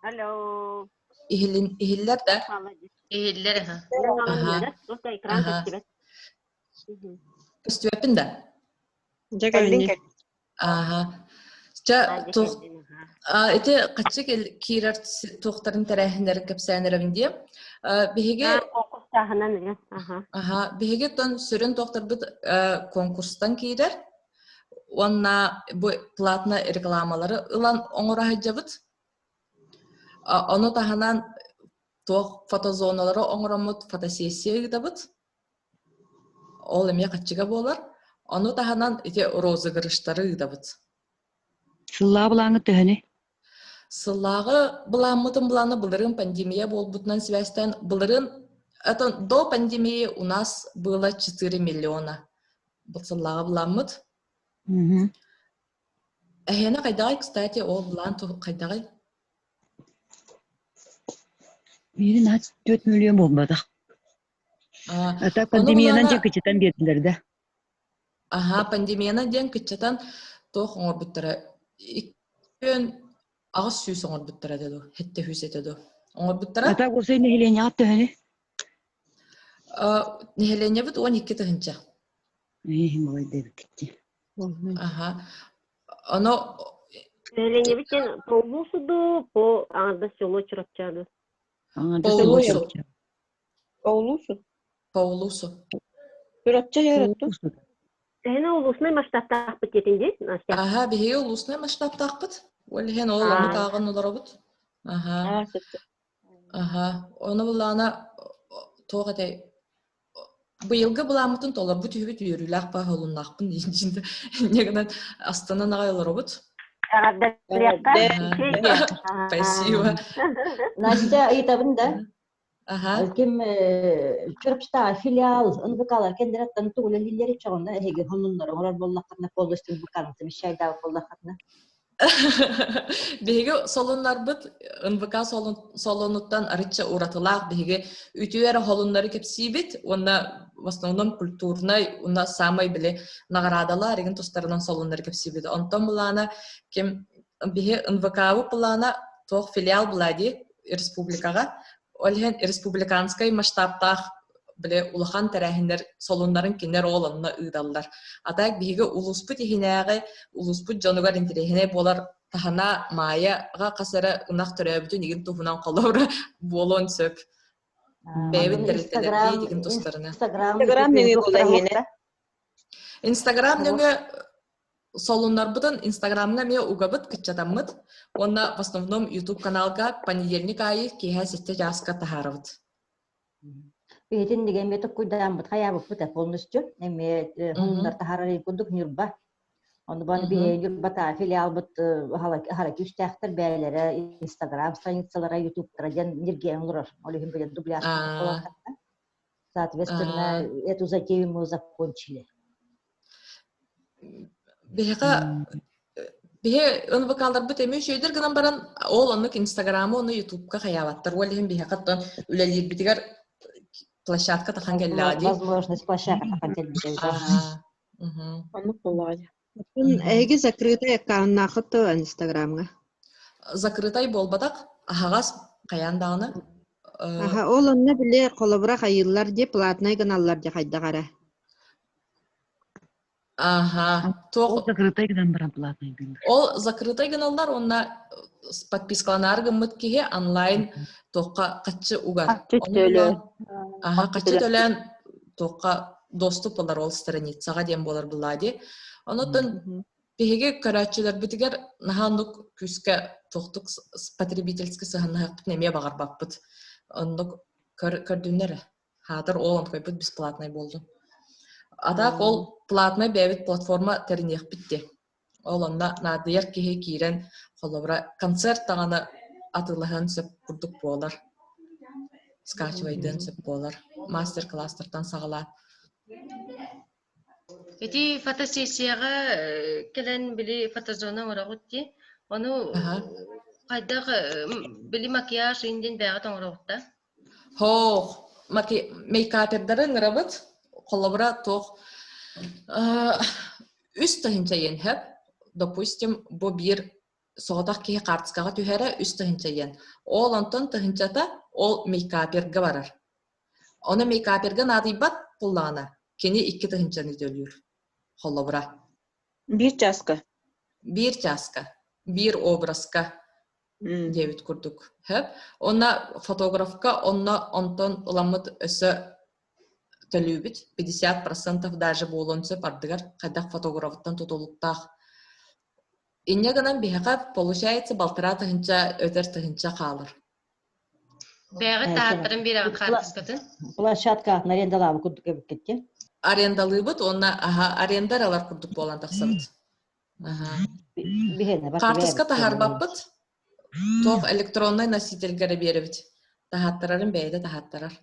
Алло. Иһиллин иһиллэр да? Иһиллэр аха. Аха. Просто экран Аха. көстүбэт. Көстүбэппин да? Дьэ Кэллин кэлин. кэллин. Ааһа. Чэ, туох ити хаччы киирэр туохтарын тэрээһиннэрин кэпсээн эрэбин диэ. Биһиги Конкурстааһынан аха. Аха, биһиги тон сүрүн туохтарбыт конкурстан киирэр уонна бу платно рекламалары ылан оҥоро сылдьабыт. Ону таһынан туох фотозоналары оҥороммут фотосессия ыытабыт. Ол эмиэ хаччыга буолар. Ону таһынан ити розыгрыштары ыытабыт. Сыллааҕы былааҥҥыт төһөнүй? Сыллааҕы былааммытын былаана былырыын пандемия буолбутунан сибээстээн былырыын это до пандемии у нас было 4 миллиона. Бұл сыллааҕы былааммыт. Эһиэнэ хайдаҕый, кстати, ол былаан хайдаҕый? Миигин аат 4 миллион буолбатах. А так пандемиянан дьэ кыччатан биэрдилэр да. Аһаа, пандемиянан диэн кыччатан туох оҥорбуттара 2800 оҥорбуттара этэ дуу, 700 этэ дуу. Оҥорбуттара. А так уопсай нэһилиэнньэҕит төһөнүй? Нэһилиэнньэбит 12 тыһыынча. Иһин балайда эбиккит дии. Аха. Ону Нэһилиэнньэбит диэн по улуусу дуу, по аҥардас село Чурапча дуу? Аҥардас село Чурапча. По улуусу. По улуусу. Чурапча яратту. Эһини улуусунай масштабтаахпыт диэтин дии, Настя? Аха, биһиги улуусунай масштабтаахпыт. Ол иһин ол ону тааҕын олоробут. Аха. Аха. Ону буллаҕына туох этэй быйылгы былааммытын толорбут үһүбүт үөрүүлээх баһылыннаахпын диин инньэ гынан астынан аҕай олоробут. Спасибо. Настя ыйытабын да Аха. Ким Чурапчытааҕы филиал НВК-лар кэннилэриттэн тугу үлэлииллэр иччэҕинэ эһиги сонуннары оҥорор буоллаххытына полностью НВК-ны совещайдаабыт буоллаххытына Биһиги солуннарбыт НВК солонуттан арычча уратылаах биһиги үтүө эрэ холуннары кэпсиибит уонна в основном культурнай уонна самай били наҕараадалар игин тустарынан солуннары кэпсиибит. Онтон былаана ким биһи НВК-бы плана туох филиал была дии республикаҕа Ол иһин республиканскай масштабтаах били улахан тэрээһиннэр солуннарын кинилэр ол онно ыыталлар. А так биһиги улууспут иһинээҕи улууспут дьонугар интэриэһинэй буолар таһына Маайаҕа хас эрэ ынах төрөөбүтүн игин туһунан холобура буолуон сөп. Бэйэбит тэрилтэлэрбит игин тустарына. Инстаграм Инстаграм нөҥүө буолла иһиэнэ. Инстаграм нөҥүө Солуннарбытын Инстаграмҥа эмиэ угабыт, кыччатаммыт уонна в основном YouTube каналга понедельник аайы киэһэ сэттэ чааска таһаарабыт. Бэйэтин дигэ эмиэ токкуйдааммыт хайаабыппыт полностью эмиэ хонуннар таһаарар курдук Ньурба. Ону баны биһиги Ньурбата филиалбыт аһара күүстээхтэр бэйэлэрэ Инстаграм страницалара, Ютубтара диэн ньиргиэн олорор. Ол иһин билэн дубляж Соответственно, эту затею мы закончили. Биһиэхэ биһи НВК-ларбыт эмиэ үчүгэйдэр гынан баран ол оннук Инстаграмы уонна Ютубка хайаабаттар. Ол иһин биһиэхэ оттон үлэлиирбитигэр площадка тахан кэллэҕэ дии. Возможность площадка тахан кэлбитэ. Оннук буоллаҕа дии. Оттон эһиги закрытый аккауннааххыт дуо Инстаграмҥа? Закрытай буолбатах, аһаҕас хайаан даҕаны. Аха, ол онно били холобура хайыыллар дии, платнай гыналлар дии хайдах эрэ. Аха. Туох Ол закрытай гынан баран платный гыннар. Ол закрытай гыналлар уонна подпискаланаар гыммыт киһи онлайн туохха хаччы угар. Хаччы төлөөн. Аха, хаччы төлөөн туохха доступ ылар ол страницаҕа диэн буолар былаа дии. Онуттан биһиги көрөөччүлэрбитигэр наһаа оннук күүскэ туохтук потребительски сыһаннаһыахпытын эмиэ баҕарбаппыт. Оннук көрдүннэр эрэ. Хаатыр ол онтукайбыт бесплатнай буоллун. А так ол платнай бэйэбит платформа тэриниэхпит дии. Ол онно наадыйар киһи киирэн, холобура, концерт даҕаны атыылаһыан сөп курдук буолар. Скачивайдыан сөп буолар. Мастер-класстартан саҕалаан. Ити фотосессияҕа кэлэн били фотозона оҥороҕут дии. Ону хайдах били макияж индин бэйэҕит оҥороҕут да? Һоох, мейкапердары ыҥырабыт. Холобура, туох үс тыһыынча иэн сөп. Допустим, бу биир соҕотох киһи хаартыскаҕа түһэрэ үс тыһыынча иэн. Ол онтон тыһыынчата ол мейкаперга барар. Ону мейкаперга наадыйбат буоллаҕына, кини икки тыһыынчаны төлүүр. Холобура. Биир чааска. Биир чааска. Биир образка. диэбит курдук. Сөп. Уонна фотографка онно онтон ыламмыт өссө төлүүбүт. 50% даже буолуон сөп ардыгар хайдах фотографыттан тутулуктаах. Инньэ гынан биһиэхэ получается балтараа тыһыынча өтөр тыһыынча хаалар. Бэйэҕит таһааттарын биэрэҕит хаартыскатын? Площадка арендалаабыт курдук эбиккит дии. Арендалыыбыт уонна аха аренда эрэ ылар курдук буолан тахсабыт. Хаартыска таһаарбаппыт. Туох электроннай носительгэ эрэ биэрэбит. Таһааттарарын бэйэтэ таһааттарар.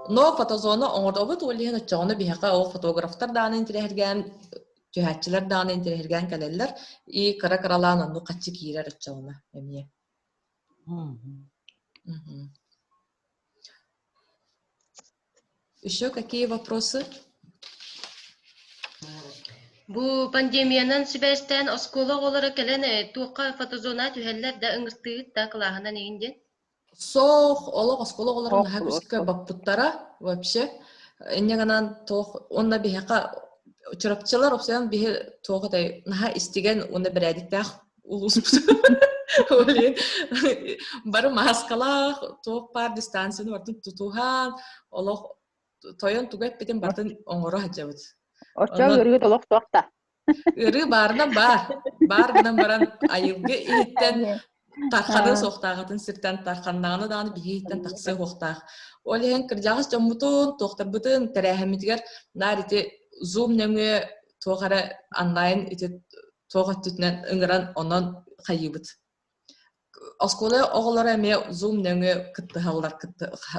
Но фотозона оҥордобут ол иһин оччоҕуна биһиэхэ ол фотографтар даҕаны интириэһиргээн, түһээччилэр даҕаны интириэһиргээн кэлэллэр и кыра-кыралаан оннук хаччы киирэр оччоҕуна эмиэ. Еще какие вопросы? Бу пандемиянан сибээстээн оскуола оҕолоро кэлэн туохха фотозона түһэллэр да ыҥыртыыгыт да кылааһынан иһин диэн? Суох, олох оскуола оҕолорун наһаа күүскэ баппыттара вообще. Инньэ гынан туох уонна биһиэхэ чурапчылар опсайан биһи туох этэй наһаа истигэн уонна бэрээдиктээх улууспут. Ол иһин бары мааскалаах, туох баар дистанцияны барытын тутуһан, олох тойон тугу эппитин барытын оҥоро сылдьабыт. Оччо ыарыыгыт олох суох да? Ыарыы баарынан баар. Баар гынан баран айылгы иһиттэн тарханыа суохтааҕытын сиртэн тарханнаҕына даҕаны биһи иһиттэн тахсыа суохтаах. Ол иһин кырдьаҕас дьоммутун, туохтарбытын тэрээһиммитигэр наар ити Zoom нөҥүө туох эрэ онлайн ити туох өттүтүнэн ыҥыран онон хайыыбыт. Оскуола оҕолоро эмиэ Zoom нөҥүө кыттыһаллар,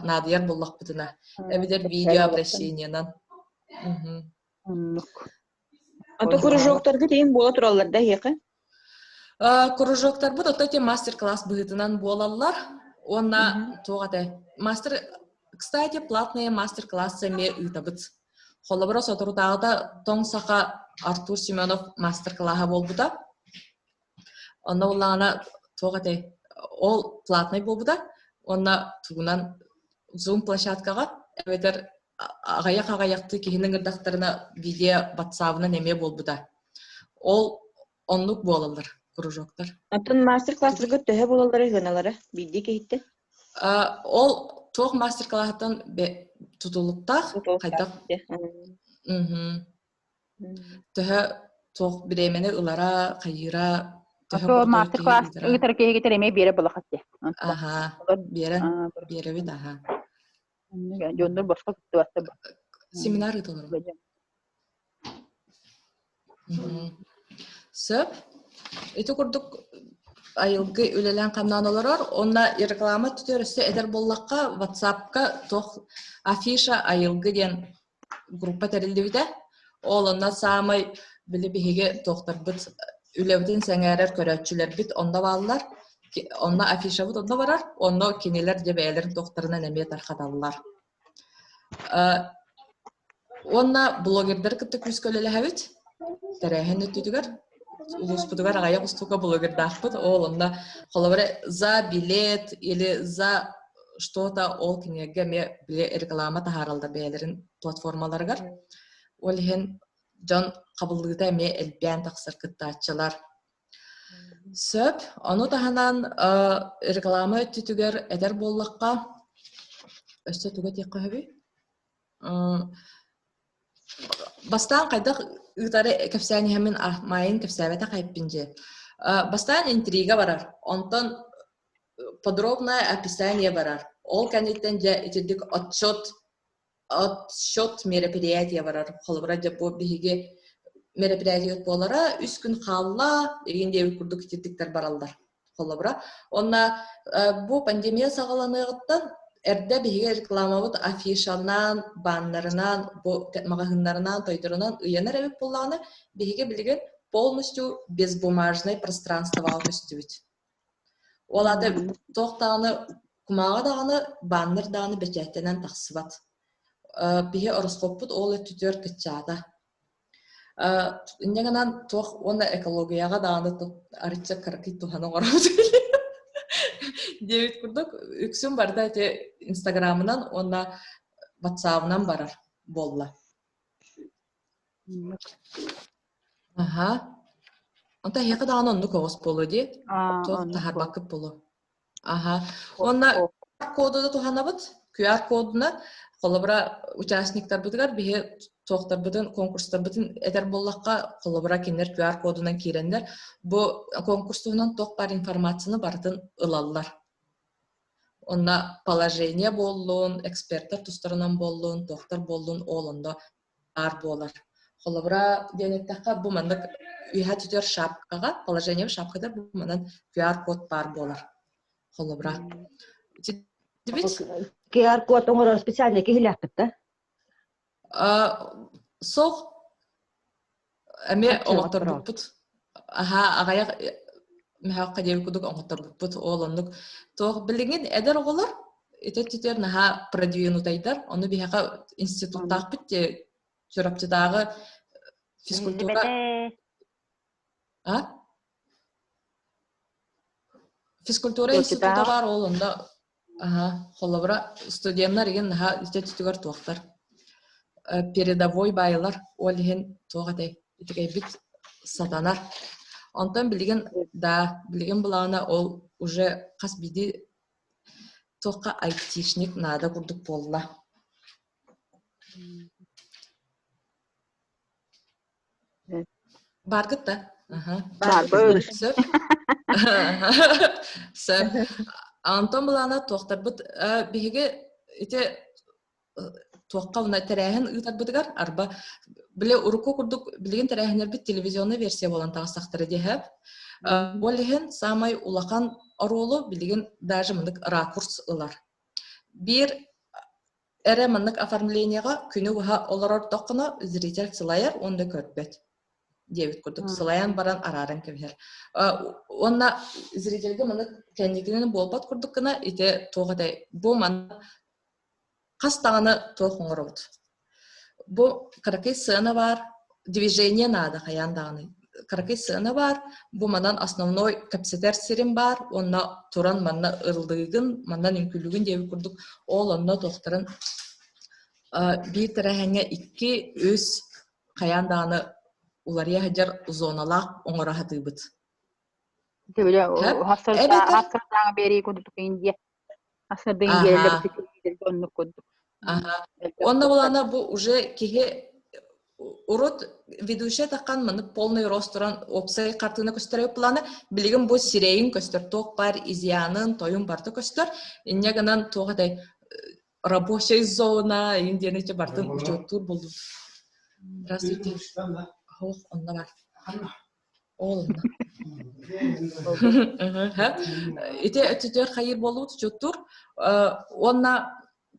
наадыйар буоллахпытына, эбэтэр видеообращениенан. Оннук. Ото кружоктарга тиийэн буола тураллар да эһиэхэ? Кружоктарбыт ото ити мастер-класс быһыытынан буолаллар. Уонна туох этэй? Мастер, кстати, платные мастер-классы эмиэ ыытабыт. Холобура, соторутааҕыта Тоҥ Саха Артур Семенов мастер-класса буолбута. Онно буоллаҕына туох этэй? Ол платнай буолбута. Уонна тугунан Zoom площадкаҕа эбэтэр аҕыйах аҕыйахтыы киһини ыҥырдахтарына видео ватсабынан эмиэ буолбута. Ол оннук буолаллар кружоктар. Оттон мастер-класстарга төһө буолаллара ыһыналара биирдии киһиттэн? Ол туох мастер-класстан тутулуктаах хайдах Төһө туох бириэмэни ылара, хайыыра, төһө Ото мастер-класс ыытар киһигитэр эмиэ биэрэ булахат дии. Аха, биэрэн, биэрэбит, аха. Дьоннор босхо кыттыбаттар. Семинар ыыталлар. Сөп. Ити курдук айылгы үлэлээн хамнаан олорор. Онно реклама түтөр өссө этэр буоллахха, WhatsApp-ка туох афиша айылгы диэн группа тэриллибитэ. Ол онно саамай били биһиги туохтарбыт үлэбитин сэҥээрэр көрөөччүлэрбит онно бааллар. Онно афишабыт онно барар, онно кинилэр дьэ бэйэлэрин туохтарынан эмиэ тархаталлар. Уонна блогердары кытта күүскэ үлэлэһэбит. Тэрээһин өттүтүгэр улууспутугар аҕыйах устуука блогердаахпыт. Ол онно холобура за билет или за что-то ол кинилэргэ эмиэ били реклама таһаараллар бэйэлэрин платформаларыгар. Ол иһин дьон хабыллыыта эмиэ элбээн тахсар кыттааччылар. Сөп. Ону таһынан реклама өттүтүгэр этэр буоллахха, өссө тугу этиэххэ сөбүй? Бастаан хайдах ыытары кэпсээн иһэммин маайын кэпсээбэтэх эппин дьэ. Бастаан интрига барар, онтон подробное описание барар. Ол кэнниттэн дьэ итирдик отчет отсчет мероприятие барар. Холобура, дьэ бу биһиги мероприятиебыт буолара үс күн хаалла, игин диэбит курдук итирдиктэр бараллар. Холобура. Онно бу пандемия саҕаланыаҕыттан эрдэ биһиги рекламабыт афишанан, баннерынан, бу маҕаһыыннарынан, тойдорунан ыйанар эбит буоллаҕына, биһиги билигин полностью безбумажное пространствоҕа көстүбүт. Ол аата туох даҕаны кумааҕы даҕаны, баннер даҕаны бэчээттэнэн тахсыбат. Биһи ороскуоппут ол өттүтүгэр кыччаата. Инньэ гынан туох уонна экологияҕа даҕаны арычча кыракый туһаны оҥоробут диэбит курдук үксүн барыта ити инстаграмынан уонна ватсабынан барар буолла. Аха. Онто эһиэхэ даҕаны оннук оҕус буолуо дии. Туох таһаарбаккыт буолуо. Аха. Уонна коду да туһанабыт. QR кодуна холобура участниктарбытыгар биһи туохтарбытын, конкурстарбытын этэр буоллахха, холобура кинилэр QR кодунан киирэннэр бу конкурс туһунан туох баар информацияны барытын ылаллар. Онно положение буоллун, экспертэр тустарынан буоллун, туохтар буоллун, ол онно баар буолар. Холобура диэн эттэххэ, бу маннык үөһэ түтэр шапкаҕа, положение шапкада бу манан QR-код баар буолар. Холобура. QR-код оҥорор специальный киһилээхпит да? Суох эмиэ оҥотторбуппут. Аһаа, аҕыйах мөһөөххө диэбит курдук оҥотторбуппут. Ол оннук туох билигин эдэр оҕолор ити өттүтүгэр наһаа продвинутайдар. Ону биһиэхэ институттаахпыт дии Чурапчытааҕы физкультура А? Физкультура института баар ол онно аха холобура студеннар игин наһаа ити өттүтүгэр туохтар передовой баайылар ол иһин туох этэй итигэйбит сатанар онтон билигин да билигин былаана ол уже хас биирдии туохха айтишник наада курдук буолла Бааргыт да? Баарбыт. Сөп. Сөп. Антон былаана туохтарбыт биһиги ити туохха уна тэрээһин ыытарбытыгар арба били урукку курдук билигин тэрээһиннэрбит телевизионный версия буолан таҕыстахтара диэһэп. Ол иһин саамай улахан оруолу билигин даже мындык ракурс ылар. Биир Эрэ маннык оформлениеҕа күнү быһа олорордоххуна зритель сылайар уонна көрбөт диэбит курдук сылайан баран арааран кэбиһэр. Уонна зрительгэ маннык кэнникинэн буолбат курдук гына ити туох этэй бу манна хас даҕаны туох оҥоробут. Бу кыракый сцена баар, движение наада хайаан даҕаны. Кыракый сцена баар, бу манан основной кэпсэтэр сирим баар уонна туран манна ыллыыгын, манан үҥкүүлүүгүн диэбит курдук ол онно туохтарын биир тэрээһиҥҥэ икки, үс хайаан даҕаны уларыйа сылдьар зоналаах оҥоро сатыыбыт. Хастардааҕы биэрии курдук Индия. Хастарда Индиялар оннук курдук. Онно булана бу уже киһи урут ведущая таххан маннык полный рост туран уопсай хартыына көстөр плана билигин бу сирэйин көстөр туох баар изъянын тойун барыта көстөр инньэ гынан туох этэй рабочая зона иин диэн иче бартын учуоттуур болдут здравствуйте ох онно бар Ол Ити өттүтүгэр хайыыр буоллубут учуоттуур уонна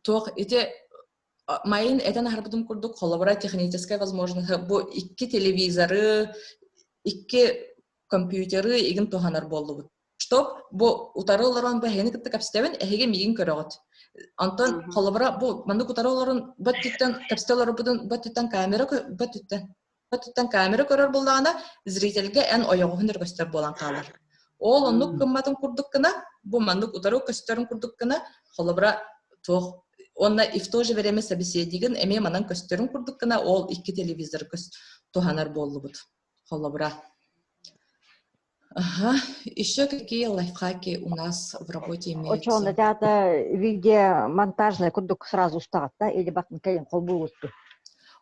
туох ити майын этэн аһарбытым курдук холобура техническая возможность бу икки телевизоры икки компьютеры игин туһанар буоллубут Чтоб бу утары олорон бу эһигини кытта кэпсэтэбин, эһиги миигин көрөҕүт. Онтон холобура бу маннык утары олорон бу өттүттэн кэпсэтэ олорбутун бу өттүттэн камера бу өттүттэн бу өттүттэн камера көрөр буоллаҕына зрительгэ эн ойоҕоһун эрэ көстөр буолан хаалар. Ол оннук гымматын курдук гына, бу маннык утары көстөрүн курдук гына, холобура туох уонна и в то же время собеседнигин эмиэ манан көстөрүн курдук гына ол икки телевизор көс туһанар буоллубут. Холобура. Ага. Еще какие лайфхаки у нас в работе имеются? Очоонда теата видео монтажная курдук сразу устаҕатта или батын кэлин холбуулутту.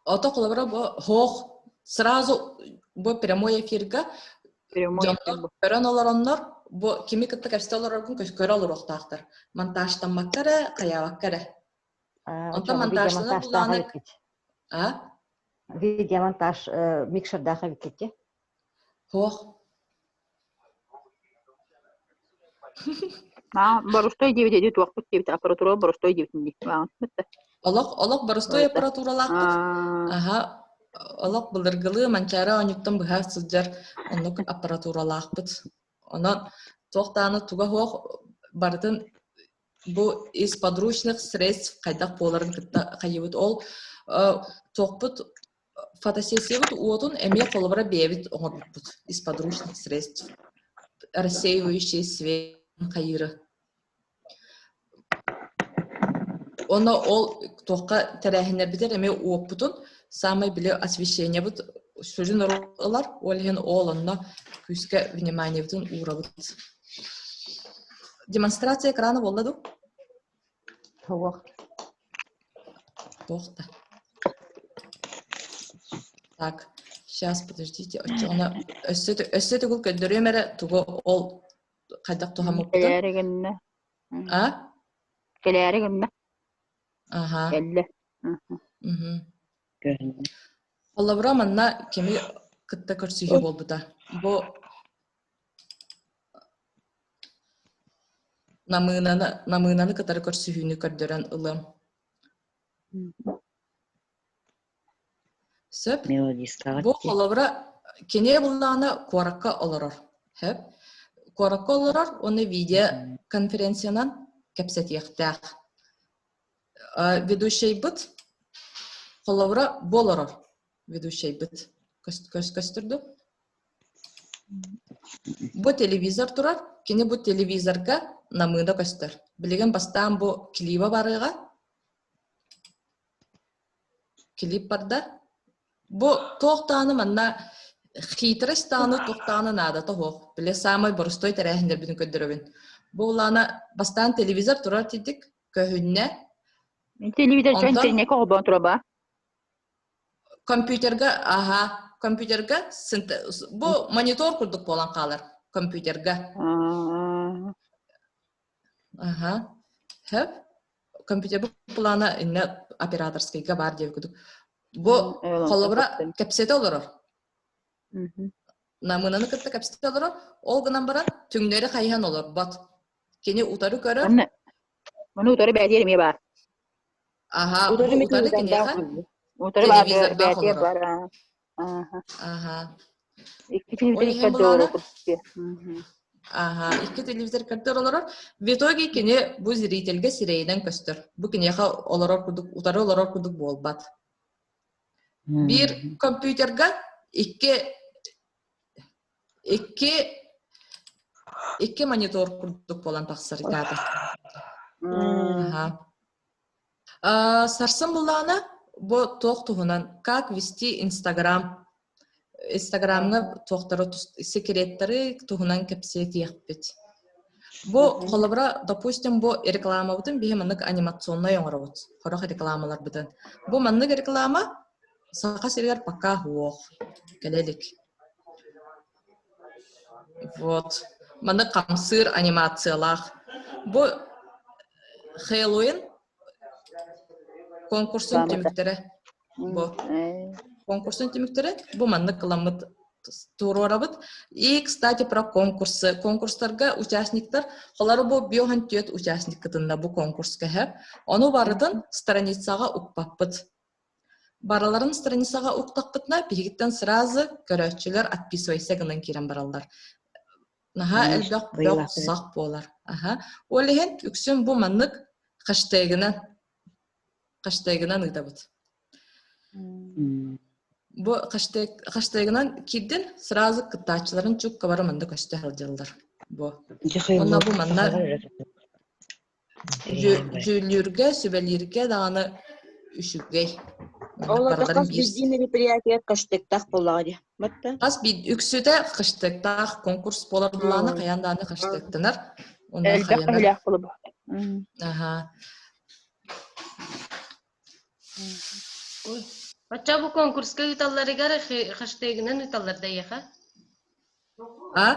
Ото холобура бу хоох сразу бу прямой эфирга дьоннор көрөн олороннор бу кими кытта кэпсэтэ олороргун көрө олоруохтаахтар. Монтажтаммакка эрэ, хайаабакка эрэ. Онтон монтажтанар булааны А? Видеомонтаж микшердаах эбиккит Суох. Аа, борустой диэбит эди туохпут диэбит аппаратура борустой диэбитин дии. Олох олох борустой аппаратуралаахпыт. Аха, олох былыргылыы Манчаары оонньуттан быһа сылдьар оннук аппаратуралаахпыт. Онон туох даҕаны туга суох барытын бу из подручных средств хайдах буоларын кытта хайыбыт. Ол туохпут Фотосессиябыт уотун эмиэ холобура бэйэбит оҥорбуппут из подручных средств рассеивающий свет хайыыры. Онно ол туохха тэрээһиннэрбитигэр эмиэ уоппутун саамай били освещениебыт сүрүн ылар, ол иһин ол онно күүскэ вниманиебытын уурабыт. Демонстрация экрана буолла дуу? Суох. Туох да. Так, сейчас, подождите, оччоҕуна өссө өссө төгүл көрдөрүөм эрэ тугу ол хайдах туһаммыппытын. Кэлээри гынна. А? Кэлээри гынна. Аха. Кэллэ. Мгм. Холобура манна кими кытта көрсүһүү буолбута. Бу Намыынаны, Намыынаны кытары көрсүһүүнү көрдөрөн ылыам. Сөп. Бу холобура кини буллаҕына куоракка олорор. Сөп. Куоракка олорор уонна видеоконференциянан кэпсэтиэхтээх. Ведущайбыт холобура бу олорор ведущайбыт. Көстүрдү. Бу телевизор турар, кини бу телевизорга намыына көстөр. Билигин бастаан бу клиба барыаҕа. Клип барда. Бу туох даҕаны манна хитрость даҕаны туох даҕаны наадата суох. Били саамай боростуой тэрээһиннэрбитин көрдөрөбүн. Бу улаана бастаан телевизор турар тидик көһүннэ. Телевизор чон интернекке холбоон тураба. Компьютерга, аха, компьютерга бу монитор курдук буолан хаалар компьютерга. Аха. Хөп. Компьютер плана инне операторскайга бар диэбит курдук. Бу холобура кэпсэтэ олорор. Намынаны кытта кэпсэтэ олорор. Ол гынан баран түҥнэри хайыһан олорбот. Кини утары көрөр. Маны утары бээтиэр эмиэ баар. Аха, бу утары киниэхэ Утары телевизордаах бээтиэр олорор. бар. Аха. Аха. Икки Ол телевизор иһин икки булаана олорор. Аха, икки телевизор көрдөр олорор. В итоге кини бу зрительгэ сирэйинэн көстөр. Бу киниэхэ олорор курдук, утары олорор курдук буолбат. Биир компьютерга икки икки икки монитор курдук буолан тахсар итаата. Аха. Сарсын буллаҕына бу туох туһунан как вести Инстаграм Инстаграмҥа туохтары секреттары туһунан кэпсэтиэхпит. Бу холобура, допустим, бу рекламабытын биһи маннык анимационнай оҥоробут, сорох рекламаларбытын. Бу маннык реклама Саха сиригэр пока суох, кэлэ илик. Вот. Маннык хамсыыр анимациялаах. Бу Хэллоуин конкурсун түмүктэрэ. Бу конкурсун түмүктэрэ бу маннык ыламмыт туруорабыт. И, кстати, про конкурсы. Конкурстарга участниктар, холору бу биохан түөт участник кытынна бу конкурска һэ. Ону барытын страницаҕа укпаппыт. Барыларын страницаҕа уктахпытына, биһигиттэн сразу көрөөччүлэр отписывайся гынан киирэн бараллар. Наһаа элбэх бөх-сах буолар. Аха. Ол иһин үксүн бу маннык хэштегинэн хэштегинэн ыытабыт. Бу хэштег хэштегинэн киирдин сразу кыттааччыларын чукка бары манна көстө сылдьаллар. Бу. Онно бу манна дьүүллүүргэ, сүбэлииргэ даҕаны үчүгэй. Ол это хас биирдии мероприятие хэштегтаах буоллаҕа дии. Батта? Хас биир үксүтэ хэштегтаах конкурс буолар булааны хайаан даҕаны хэштегтанар. Элбэх көһүлээх буолуо. Аха. Оччо бу конкурска ыыталларыгар хэштегинэн ыыталлар да эйиэхэ? А?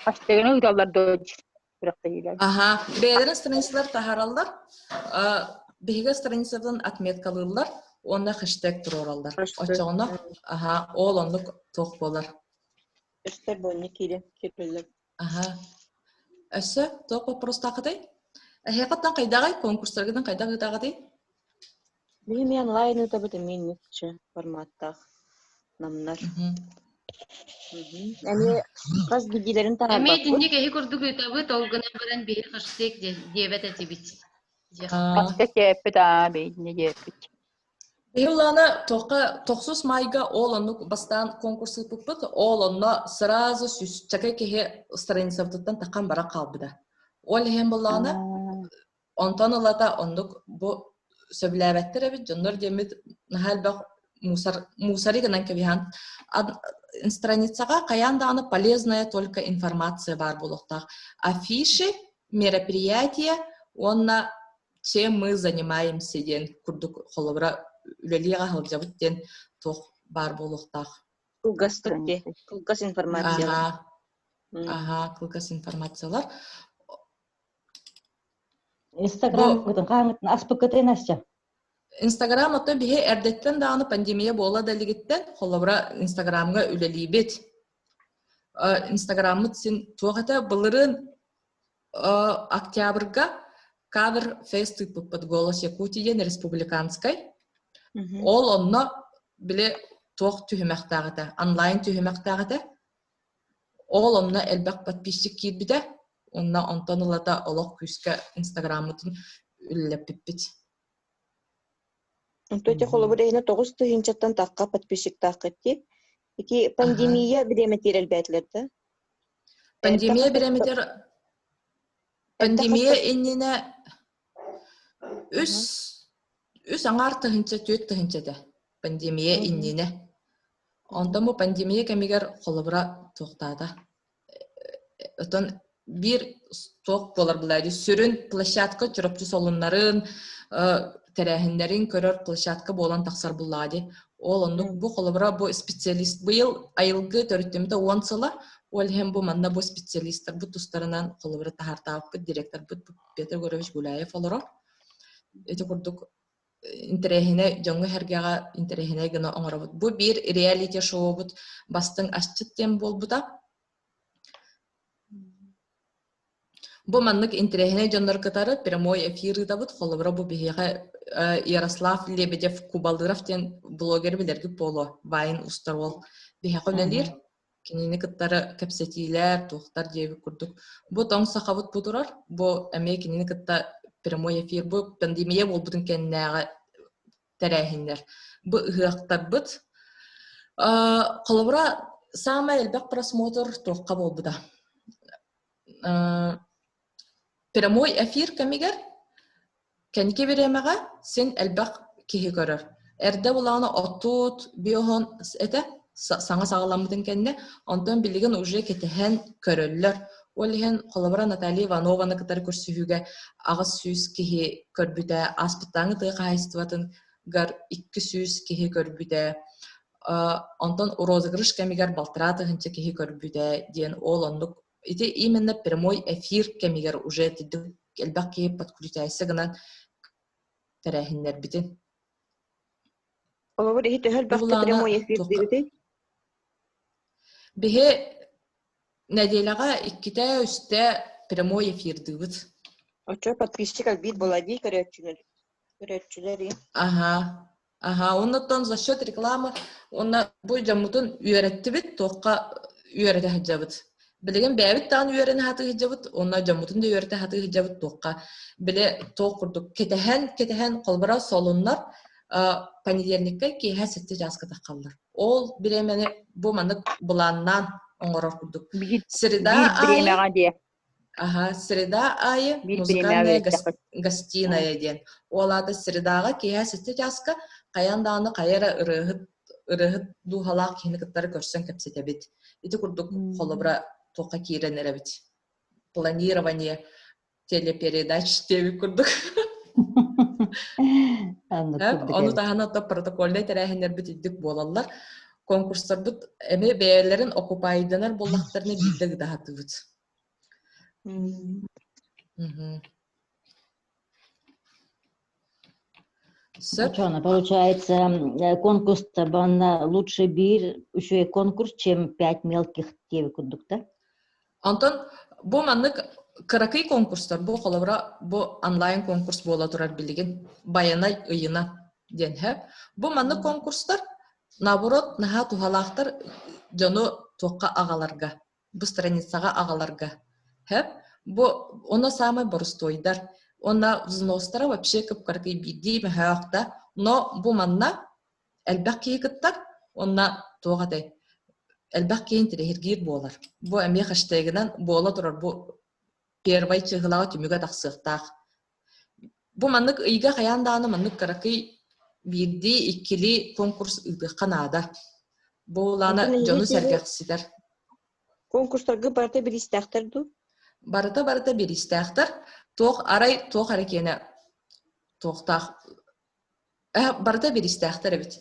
Хэштегинэн ыыталлар дуо күрэхтэһиилэр? Аха, бэйэлэрин страницалар таһаараллар. Биһиги страницабытын отметкалыыллар уонна хэштег туруораллар. Оччоҕуна аха, ол оннук туох буолар. Хэштег буонньа киирэн киирэллэр. Аха. Өссө туох боппуруостааххытый? Эһиэхэттэн хайдаҕый? Конкурстаргытын хайдах ыытаҕытый? Биһи эмиэ онлайн ыытабыт эмиэ инникче форматтаах намнар. Эмиэ хас биирдиилэрин Эмиэ таһаарбаппыт. итинник эһи курдук ыытабыт, ол гынан баран биһи хэштег диэбэт этибит. Хаска диэппит аа бэйдине диэппит. Биһи туохха тохсус майга ол оннук бастаан конкурс ыыппыппыт, ол онно сразу сүүсчэкэ киһи страницабытыттан таххан баран хаалбыта. Ол иһин буоллаҕына, онтон ылата оннук бу сөбүлээбэттэр эбит дьоннор диэммит наһаа элбэх мусор мусори гынан кэбиһэн страницаҕа хайаан даҕаны полезная только информация баар буолуохтаах. Афиши, мероприятия уонна чем мы занимаемся диэн курдук холобура үлэлиэҕэ сылдьабыт диэн туох баар буолуохтаах. Кылгас кылгас информациялар. Аха, аха, кылгас информациялар. Инстаграм хааңытын аспыккытын асча. Инстаграм оттон биһи эрдэттэн даҕаны пандемия буола да илигиттэн холобура Инстаграмҥа үлэлиибит. Инстаграммыт син туох этэ былырыын Октябрьга кавер фест ыыппыппыт «Голос Якутии» диэн республиканскай. Ол онно били туох түһүмэхтээх этэ, онлайн түһүмэхтээх этэ. Ол онно элбэх подписчик киирбитэ. Онно онтон ылата олох күүскэ инстаграммытын үлэлэппиппит. Онтон ити холобур иһинэ 9000-тан тахха подписчиктааххыт дии. Ити пандемия бириэмэтигэр элбээтилэр да? Пандемия бириэмэтигэр пандемия иннинэ үс үс аҥаар тыһыынча түөрт тыһыынча этэ пандемия иннинэ. Онтон бу пандемия кэмигэр холобура туохтаата. Отон биир туох буолар былаайы сүрүн площадка Чурапчы солуннарын тэрээһиннэрин көрөр площадка буолан тахсар буллаа дии. Ол оннук бу холобура бу специалист быйыл айылгы төрүттэммитэ уон сыла ол иһин бу манна бу специалистарбыт тустарынан холобура таһаартаабыппыт директорбыт Петр Егорович Гуляев олорор. Ити курдук интэриэһинэй дьоҥҥо-сэргэҕэ интэриэһинэй гына оҥоробут. Бу биир реалити-шоубут бастыҥ асчыт диэн буолбута. Бу маннык интэриэһинэй дьоннор кытары прямой эфир ыытабыт. Холобура, бу биһиэхэ Ярослав Лебедев Кубалыров диэн блогер билэргит буолуо. Вайн устар уол биһиэхэ үлэлиир. Кинини кыттары кэпсэтиилэр, туохтар диэбит курдук. Бу тоҥ сахабыт бу турар. Бу эмиэ кинини кытта прямой эфир. Бу пандемия буолбутун кэннээҕи тэрээһиннэр. Бу ыһыахтарбыт. Холобура, саамай элбэх просмотр туохха буолбута? Прямой эфир кэмигэр Кэнники бириэмэҕэ син элбэх киһи көрөр. Эрдэ булаҕына отут биоһон этэ саҥа саҕаламмытын кэннэ, онтон билигин уже кэтэһэн көрөллөр. Ол иһин холобура Наталья Иванованы кытары көрсүһүүгэ 800 киһи көрбүтэ, ааспыттааҥы тыа хаһаайыстыбатыгар 200 киһи көрбүтэ, онтон розыгрыш кэмигэр балтараа тыһыынча киһи көрбүтэ диэн ол оннук ити именно прямой эфир кэмигэр уже элбэх киһи подключайся гынан тэрээһиннэрбитин. Холобур, иһи төһө элбэхтэ прямой эфир диэбитий? Биһи нэдиэлэҕэ иккитэ-үстэ прямой эфирдыыбыт. Оччо подписчик элбиир буолаа дии көрөөччүлэр. Көрөөччүлэр Аха. Аха, оннуттан за счет рекламы уонна бу дьоммутун үөрэттибит, туохха үөрэтэ сылдьабыт. Билигин бэйэбит даҕаны үөрэнэ сатыы сылдьабыт, уонна дьоммутун да үөрэтэ сатыы сылдьабыт туохха. Били туох курдук кэтэһэн, кэтэһэн, холобура солуннар. Понедельникка киэһэ 7 чааска таххаллар. Ол бириэмэни бу маннык былааннаан оҥорор курдук. Среда аайы Аха, среда аайы музыкальная гостиная диэн. Ол аата средаҕа киэһэ 7 чааска хайаан даҕаны хайа эрэ ырыаһыт ырыаһыт дууһалаах киһини кыттары көрсөн кэпсэтэбит. Ити курдук холобура туохха киирэн эрэбит. Планирование телепередач диэбит курдук. Ону таһынан то протокольнай тэрээһиннэрбит үрдүк буолаллар. Конкурстарбыт эмиэ бэйэлэрин окупайданар буоллахтарына биирдэ ыытаһатыбыт. Сөп. Получается, конкурс лучше биир үчүгэй конкурс, чем пять мелких диэби курдук да? Онтон бу маннык кыракый конкурстар, бу холобура бу онлайн конкурс буола турар билигин Байанай ыйына диэн һэ. Бу маннык конкурстар наоборот наһаа туһалаахтар дьону туохха аҕаларга, бу страницаҕа аҕаларга. Һэ. Бу оно самый боростуойдар. Уонна взностара вообще кып-кыракый биирдии мөһөөх да, но бу манна элбэх киһи кыттар уонна туох этэй элбэх киһи интэриэһиргиир буолар. Бу эмиэ хэштегинэн буола турар бу первай чыһылаҕа түмүгэ тахсыахтаах. Бу маннык ыйга хайаан даҕаны маннык кыракый биирдии, иккилии конкурс ыытыахха наада. Бу улаана дьону сэргэхситэр. Конкурстарга барыта бириистээхтэр дуу? Барыта-барыта бириистээхтэр. Туох арай туох эрэ киэнэ туохтаах Барыта бириистээхтэр эбит.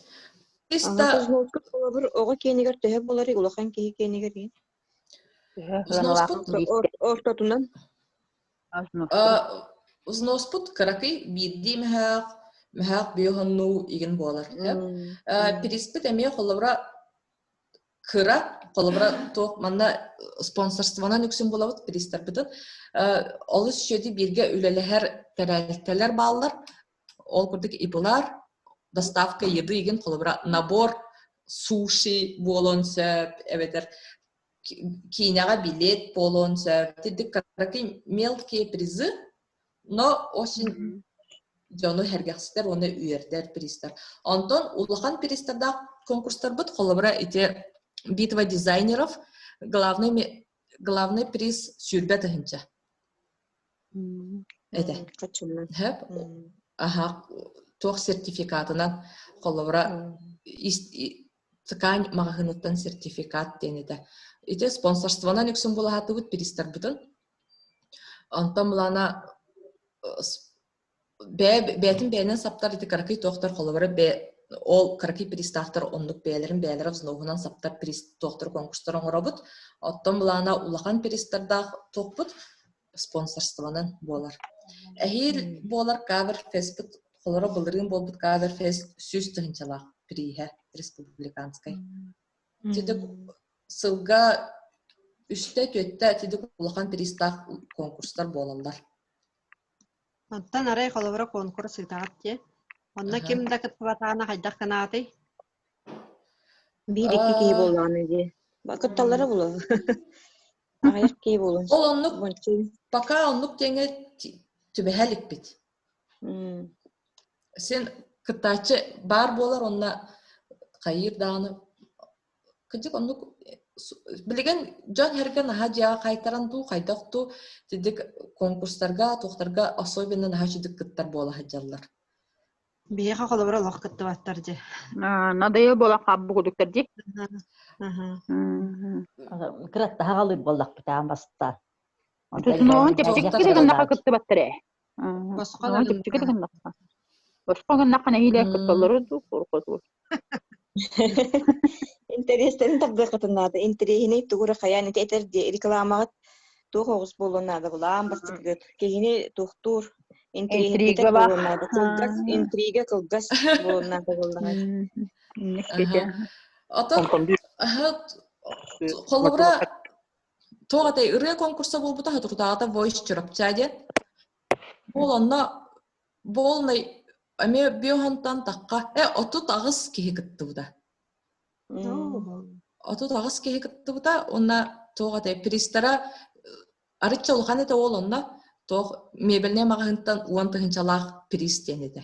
Аҕата холобур оҕо киэнигэр төһө буоларый, улахан киһи киэнигэр иһин? Взноспут Ортотунан? Взноспут кыракый биирдии мөһөөх, мөһөөх биохоннуу игин буолар. Приспит эмиэ холобура кыра, холобура туох манна спонсорствонан үксүн булабыт приистарбытын. Олус үчүгэйдик бииргэ үлэлэһэр тэрилтэлэр бааллар. Ол курдук ИПлар, доставка еды игин холобура набор суши буолуон сөп, эбэтэр киинэҕэ билет буолуон сөп. Итинник кыракый мелкие призы, но очень дьону сэргэхситэр уонна үөрдэр призтар. Онтон улахан призтардаах конкурстарбыт холобура ити битва дизайнеров главный главный приз 20 000 этэ. Хөп. Аха, туох сертификатынан холобура ткань маҕаһыыныттан сертификат диэн этэ. Ити спонсорствонан үксүн булаһатыбыт призтарбытын. Онтон булана бэйэтин бэйэнэн саптар ити кыракый туохтар холобура ол кыракый приставтар оннук бэйэлэрин бэйэлэрэ взноһунан саптар приз туохтар конкурстар оҥоробут. Оттон былаана улахан призтардаах туохпут спонсорствонан буолар. Эһиил буолар кавер феспит холоро былырыын буолбут кавер фест 100 тыһыынчалаах прииһэ республиканскай. Тидик сылга үстэ-түөттэ тидик улахан призтаах конкурстар буолаллар. Онтон арай холобура куонкурус ыытаҕыт дии. Онно ким да кыттыбатаҕына хайдах гынаатый? Биир-икки киһи буоллаҕына дии. Кытталлара буолуо. Аҕыйах киһи буолуон. Ол оннук пока оннук диэҥҥэ түбэһэ иликпит. Син кыттааччы баар буолар онно хайыыр даҕаны Кырдьык оннук билигин дьон сэргэ наһаа дьиэҕэ хаайтаран дуу, хайдах дуу итинник конкурстарга, туохтарга особенно наһаа үчүгдүк кыттар буола сылдьаллар. Биһиэхэ холобура олох кыттыбаттар дии. Надоел буолан хаалбыт курдуктар дии. Кыраттаһа хаалыр буоллахпыт аан бастаан. Тутунуоһун чэпчэки да гыннахха кыттыбаттар ээ. Босхо Чэпчэки да гыннахха. Босхо гыннахха нэһиилэ кытталлары дуу, куркутуу. Интэриэстэрин тардыаххытын наада. Интэриэһинэй тугу эрэ хайаан ити этэр дии рекламаҕыт туох оҕус буолуон наада булаан бастакыгыт. Киһини туохтуур интриһиргитэр буолуон наада. Кылгас интрига кылгас буолуон наада буоллаҕа. Отон холобура туох этэй ырыа конкурса буолбута соторутааҕыта Voice Чурапча диэн. Ол онно буолнай эмиэ биохонтон тахха 38 киһи кыттыбыта. 38 киһи кыттыбыта уонна туох этэй призтара арычча улахан этэ ол онно туох мебельнэй маҕаһыынтан 10 тыһыынчалаах приз диэн этэ.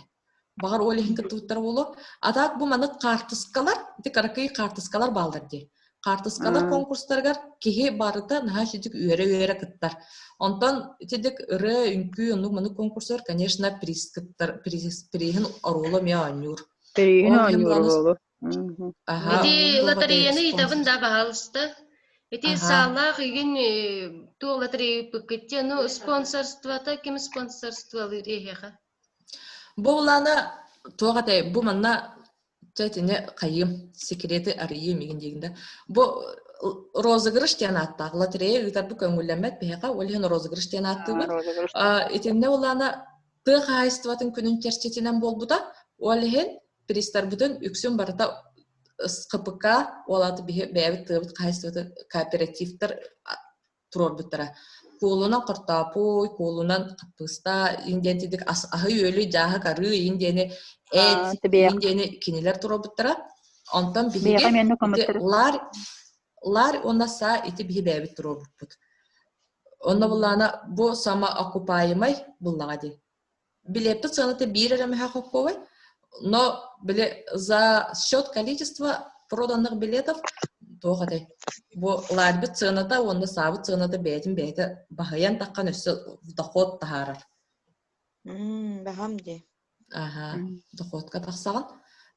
Баҕар ол иһин кыттыбыттар буолуо. А так бу маннык хаартыскалар, ити кыракый хаартыскалар бааллар дии. Хаартыскалар конкурстарыгар киһи барыта наһаа үчүгдүк үөрэ-үөрэ кыттар. Онтон итидик ырыа, үҥкүү оннук маннык конкурсар, конечно, приз кыттар, приз, приһин оруолу эмиэ оонньуур. Приһин Ол иһин оонньуур буланыс оруолу. Аха, Ити туох лотереяны этэй ыытабын да, баһаалыста. Ити Аха. саалаах игин туох лотерея ыыппыккыт ну спонсорствота ким спонсорстволыыр эһиэхэ? Бу улаана туох этэй, бу манна чэ итини хайыым, секреты арыйыым игин диигин да. Бу розыгрыш диэн ааттаах лотерея ыытарбыт көҥүллэммэт биһиэхэ, ол иһин розыгрыш диэн ааттыыбыт. Итиннэ улаана тыа хаһаайыстыбатын күнүн чэрчитинэн буолбута. Ол иһин призтарбытын үксүн барыта СХПК, ол аата биһи бэйэбит тыабыт хаһаайыстыбатын кооперативтар туруорбуттара. Куолунан хортоопуй, куолунан хаппыыста, индиэнтидик аһы-үөлү, дьааһык арыы индиэни, эт индиэни кинилэр туруорбуттара. Онтон биһиги ити лар, лар уонна саа ити биһи бэйэбит туруорбуппут. Онно буллаана бу самоокупаемай буллаҕа дии. Билиэппит сыаната биир эрэ мөһөөх хоккуобай, но били за счет количества проданных билетов туох этэй бу лаарбыт сыаната уонна саабыт сыаната бэйэтин бэйэтэ баһыйан таххан өссө дохуот таһаарар. Баһам дии. Аха, дохуотка тахсаҕын.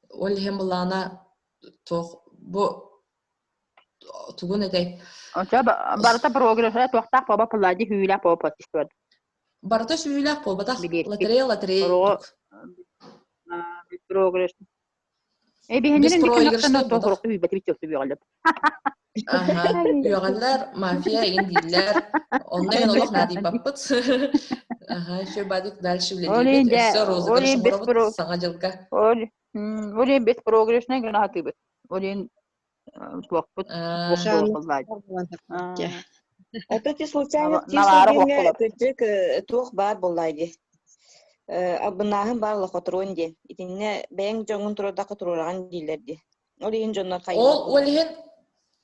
Ол иһин былаана туох бу тугун этэй? Очо барыта прогресса туохтаах буоба пыллади хүүлээх буоба подписывать. Барыта сүүлээх буолбатах. Лотерея лотерея курдук. Прогресс. Э биһиннэрин дикканахтана тоһорук үйбэти биччөктү үөҕэллэр. Аха, үөҕэллэр, мафия иҥин дииллэр. Онно эн олох наадыйбаппыт. Аха, еще бадик дальше үлэлиибит. Өссө розыгрыш оҥоробут саҥа дьылга. Ол иһин беспроигрышнай гына сатыыбыт. Ол иһин туохпут Это ти случайно тиис кырдьык туох баар буоллай дии. Абынааһын баар лохотруон диэн. Итиннэ бэйэҥ дьоҥҥун туруордахха туруораҕын дииллэр дии. Ол иһин дьоннор хайыылар. Ол ол иһин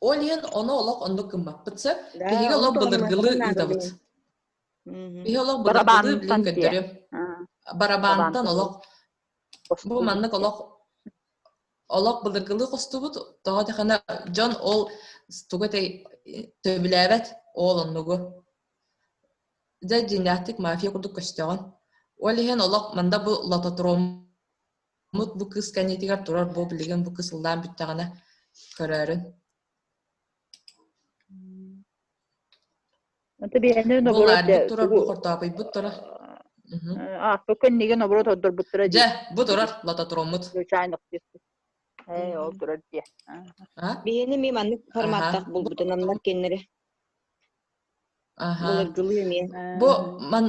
ол иһин ону олох оннук гыммаппыт сөп. Биһиги олох былыргылыы ыытабыт. Биһиги олох былыргылыы билин көрдөрүм. Барабантан олох Бу маннык олох олох былыргылыы хостубут, тоҕо дэхэнэ дьон ол тугу этэй төбүлээбэт ол оннугу. Дьэ дьиҥнээхтик мафия курдук көстөҕүн. Ол иһин олох манда бу лототроммут бу кыыс кэнниитигэр турар бу билигин бу кыыс ыллаан бүттэҕинэ көрөөрүн. Это биһиэнэ Бу наоборот лаарбыт турар, бу хортоопуйбут турар. Ааппыкка иннигин наоборот ордорбуттара дии. Дьэ, бу турар лототроммут. Случайно Ээ, ол турар дии. Биһиэнэ эмиэ маннык форматтаах булбутун аннар кеннери. Аха. Былыргылыы эмиэ. Бу ман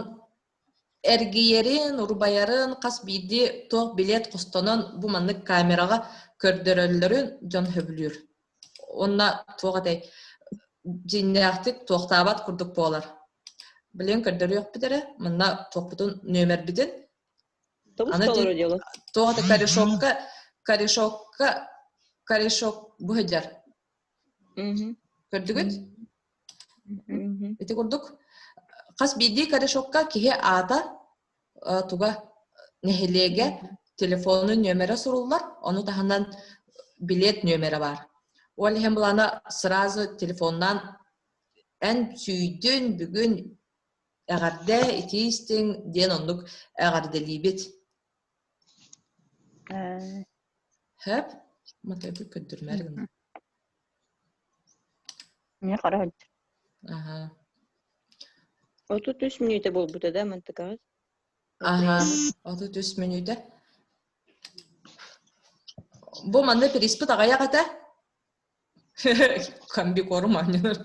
эргийэрин, урбайарын хас биирдии туох билет хостонон бу маннык камераҕа көрдөрөллөрүн дьон сөбүлүүр. Уонна туох этэй дьиҥнээхтик туохтаабат курдук буолар. Билигин көрдөрүөхпүт эрэ, манна туохпутун нүөмэрбитин Тобус толору дело. Туох это корешокка, корешокка, корешок бу сылдьар. Көрдүгүт? Ити курдук хас биирдии корешокка киһи аата туга нэһилиэгэ телефонун нүөмэрэ суруллар, ону таһынан билет нүөмэрэ баар. Ол иһин былаана сразу телефоннаан эн сүүйдүн бүгүн эҕэрдэ итии истиҥ диэн оннук эҕэрдэлиибит. Хөп, матайбыт көрдөрүмээр гына. Не хара Аха. 33 мүнүүтэ буолбута да мантыкаҕыт? Аха, 33 мүнүүтэ. Бу манна приспыт аҕыйах этэ. Комбикорм оонньонор.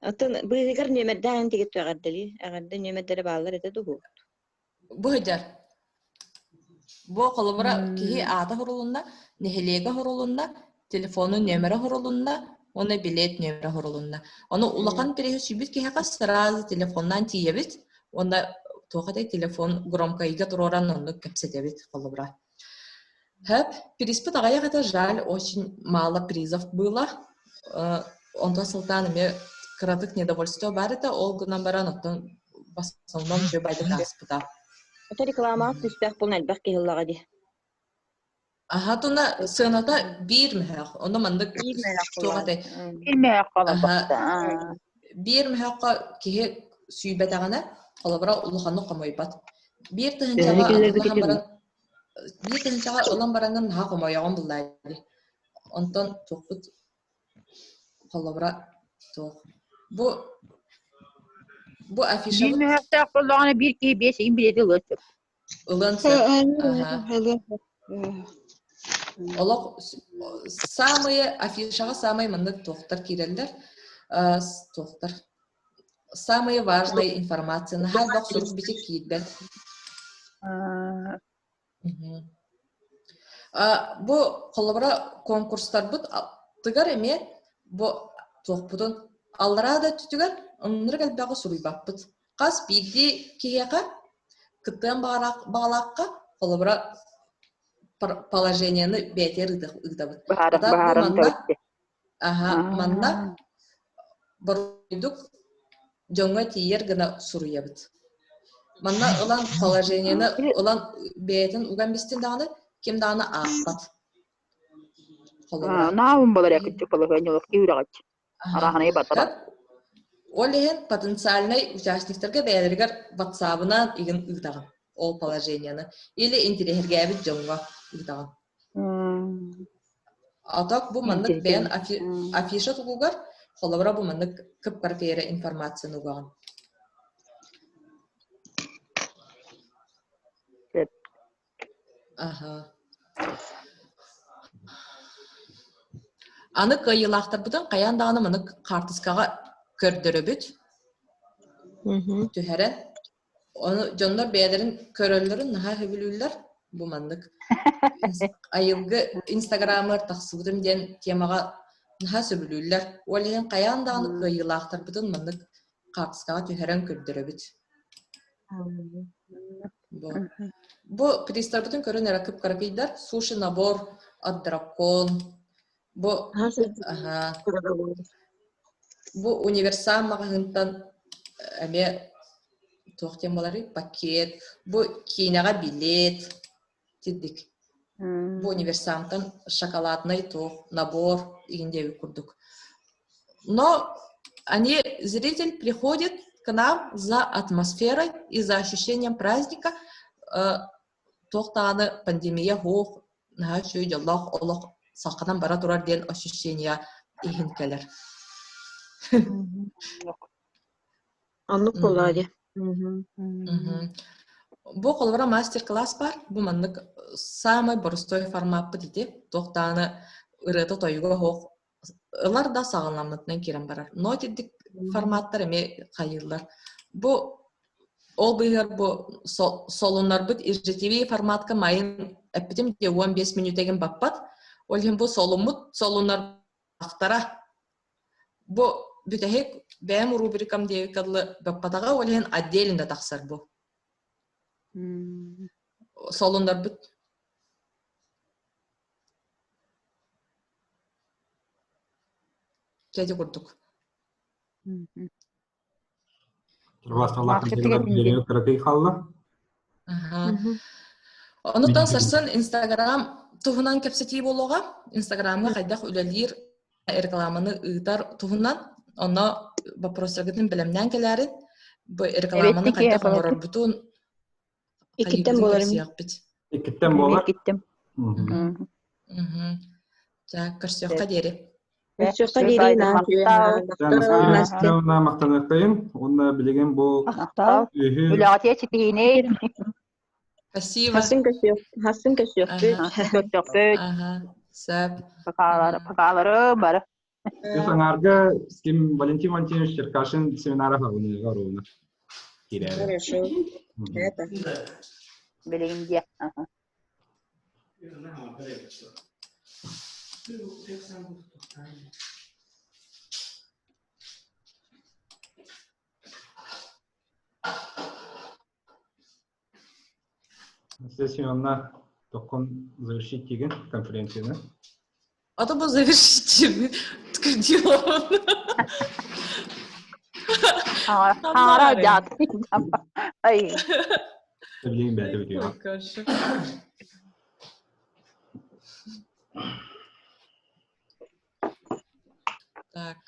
Оттон быыһыгар нүөмэрдээх тигит эҕэрдэлии. Эҕэрдэ нүөмэрдэрэ бааллар этэ дугу? Бу сылдьар. Бу холобура киһи аата сурулунна, нэһилиэгэ сурулунна, телефонун нүөмэрэ сурулунна уонна билиэт нүөмэрэ сурулунна. Ону улахан приһы сүүйбүт киһиэхэ сразу телефоннаан тиийэбит уонна туох этэй телефон громкайга туруоран оннук кэпсэтэбит холобура. Хэп, приспыт аҕыйах этэ, жаль, очень мало призов было. Онтон сылтаан эмиэ кыратык недовольство баар этэ, ол гынан баран оттон в основном үчүгэй байдык ааспыта. Это рекламаҕа күүстээх буолан элбэх киһи ыллаҕа дии. Аха туна сыаната биир мөһөөх. Ону маннык Биир мөһөөх туох буоллаҕа. этэй? Биир мөһөөх Аха буолбатта. биир мөһөөххө киһи сүүйбэтэҕинэ, холобура улаханнык хомойбот. Биир Төһөнү тыһыынчаҕа киллэрбит атыылаһан этим? баран биир тыһыынчаҕа ылан бараҥҥын наһаа хомойоҕун буллаа дии. Онтон туохпут холобура туох бу бу Биир афишабыт мөһөөхтөөх буоллаҕына биир киһи биэс игин билиэти ылыан сөп. ылыан сөп. Аха. Олох самые афишаҕа самые маннык туохтар киирэллэр туохтар самые важные информация наһаа элбэх сурук бичик киирбэт. Бу холобура конкурстарбыт тыгар эмиэ бу туохпутун аллараа да өттүтүгэр ынырык элбэҕи суруйбаппыт. Хас биирдии киһиэхэ кыттыан баҕалаахха холобура положениены бэйэтигэр ыытабыт. Баһаарым манна аха манна боруйдук дьоҥҥо тиийэр гына суруйабыт. Манна ылан положениены ылан бэйэтин уган бистин даҕаны ким даҕаны аахпат. Холобура. Наабын болар экиччи положение олох киүрэҕич. Арааһынай батара. Ол иһин потенциальнай участниктарга бэйэлэригэр ватсабынан игин ыытаҕын ол положениены или интириэһиргээбит дьоҥҥо ыытаҕын. А так бу маннык бэйэн афиша тугугар холобура бу маннык кып-кыракый информацияны угаҕын. Аха. Аны кыайыылаахтарбытын хайаан даҕаны маннык хаартыскаҕа көрдөрөбүт. Түһэрэн. Ону дьоннор бэйэлэрин көрөллөрүн наһаа сөбүлүүллэр. Бу маннык айылгы инстаграмыгар тахсыбытым диэн темаҕа наһаа сөбүлүүллэр. Ол иһин хайаан даҕаны кыайыылаахтарбытын маннык хаартыскаҕа түһэрэн көрдөрөбүт. Бу, бу призтарбытын көрөн эрэ кып-кыракыйдар. Суши набор от дракон. Бу аха, бу универсам маҕаһыынтан эмиэ туох диэн буоларый пакет. Бу киинэҕэ билет тирдик. Бу универсамтан шоколадный туох набор игин диэбит курдук. Но они, зритель приходит к нам за атмосферой и за ощущением праздника. Туох даҕаны пандемия суох, наһаа үчүгэй дьоллоох олох салҕанан бара турар диэн ощущение иһин кэлэр. Оннук буоллаҕа дии. Бу холобура мастер-класс бар. Бу маннык самый боростой формаппыт ити. Туох даҕаны ырыата-тойуга суох ылар да саҕаламмытынан киирэн барар. Но итинник форматтар эмиэ хайыыллар. Бу ол быыһыгар бу солуннарбыт иждивии форматка майын эппитим дии 15 мүнүүтэгин баппат. Ол иһин бу солуммут солуннар Бу бүтэһик бэйэм рубрикам диэбиккэ дылы баппатаҕа, ол иһин отдельно тахсар бу. Солуннарбыт Дьэ ити курдук. Кыракый хаалла. Онуттан сарсын Инстаграм туһунан кэпсэтии буолуоҕа. Инстаграмҥа хайдах үлэлиир рекламаны ыытар туһунан. Онно вопростаргытын бэлэмнээн кэлээрин. Бу рекламаны хайдах оҥорорбутун Иккиттэн буолар Иккиттэн буолар. Иккиттэн. Так, көрсүөххэ диэри. Көрсүөххэ диэри Махтаныахтайым. Уонна билигин бу Үлэҕитиэ ситиһиини. Спасибо. Хасын көрсүөх, хасын көрсүөхпүт. Көрсүөхпүт. Ага, сөп. Пакалары бары. Үс аҥаарга ким Валентин Валентинович Черкашин семинара хаҕыныыга оруна киирээри. Хорошо. Это. Билигин диэ. Анастасия Семеновна, токкон завершить тигин конференцияны. А то бы завершить дело. Ара дят. Ай. Билигин бэйэтэ бүтүөҕэ. Так.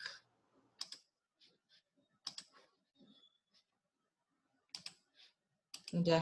Дьэ.